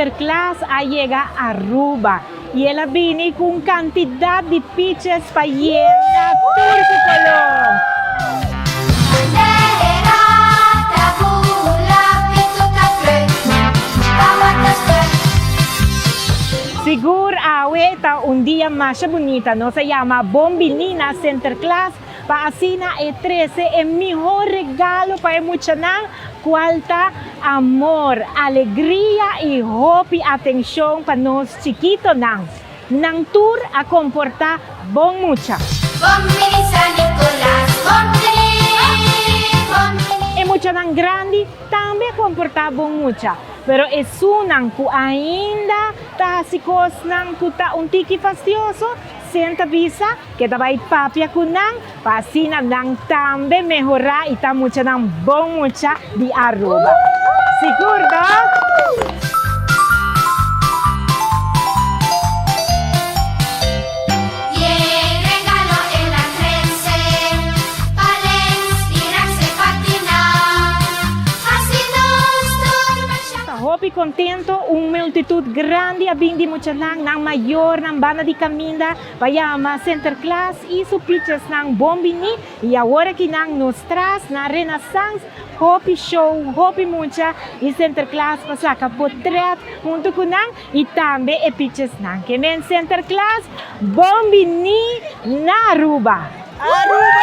Sinterklaas a yega Aruba y el a bini cu un cantidad di piches pa yena tur su kolom. Sigur awe ta un dia masha bunita. Nos a yama Bon Bini na Sinterklaas pa asina e trece e mihor regalo pa e muchanan cual ta amor, alegria y hopi atencion pa nos chikitonan. Nan tur a comporta bon mucha. Bon bini San Nicolas, bon bini, bon bini. E muchanan grandi tambe a comporta bon mucha, pero esunnan cu ainda ta haci cosnan cu ta un tiki fastioso, Sen ta bisa ke ta bai papia ku nan pa asina nan tambe mehorá i ta muchanan bon mucha di Aruba. Sigur no? Ta hopi contento, un multitud grandi a bin di muchanan, nan mayornan banda di caminda pa yama Sinterklaas y su pichesnan bon bini y awor aki nan nos tras na Renaissance hopi show, hopi mucha y Sinterklaas pa saca potret hunto cu nan y tambe e pichesnan. Ke men Sinterklaas bon bini na Aruba! Aruba!